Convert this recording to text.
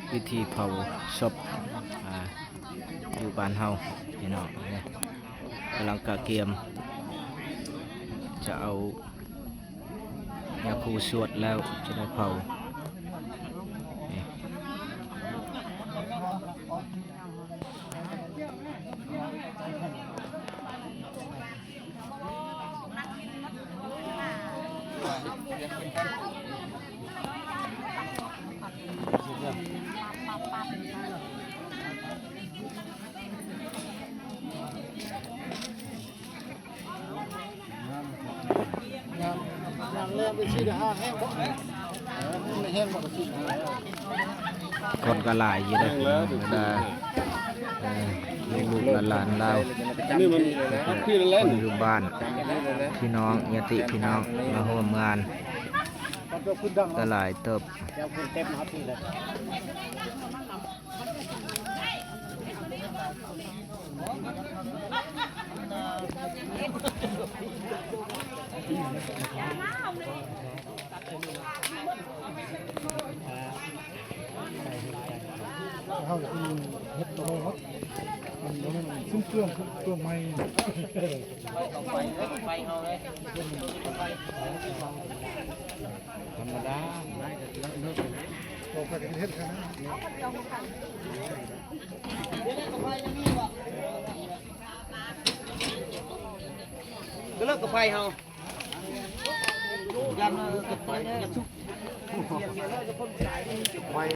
ພິທີເຜົາສົບ ອ່າ ຢູ່ບ້ານເຮົາພີ່ນ້ອງ ນີ້ກຳລັງກະກຽມ ຈະເອົາຍາຄູສວດແລ້ວຈະໄດ້ເຜົາ ນີ້. ຄົນກໍຫຼາຍຢູ່ເດ້ພີ່ນ້ອງ ບັນດາ ເອີ ລູກໆຫຼານໆລາວ ຄົນຢູ່ບ້ານ ພີ່ນ້ອງ ຍາດຕິພີ່ນ້ອງມາຮ່ວມງານກໍຫຼາຍເຕີບ. ເຮົາເຮັດໂຕເນາະ ມັນບໍ່ແມ່ນສິ້ນເປືອງ ເປືອງໄມ້ ທຳມະດາ ໄດ້ກໍເລີກ ເລີກ ບໍ່ໄປເຮັດຂະໜາດ ເລີກກັບໄຟເຮົາ ຢ້ານມັນເກີດໄຟ ຢາກສຸກ.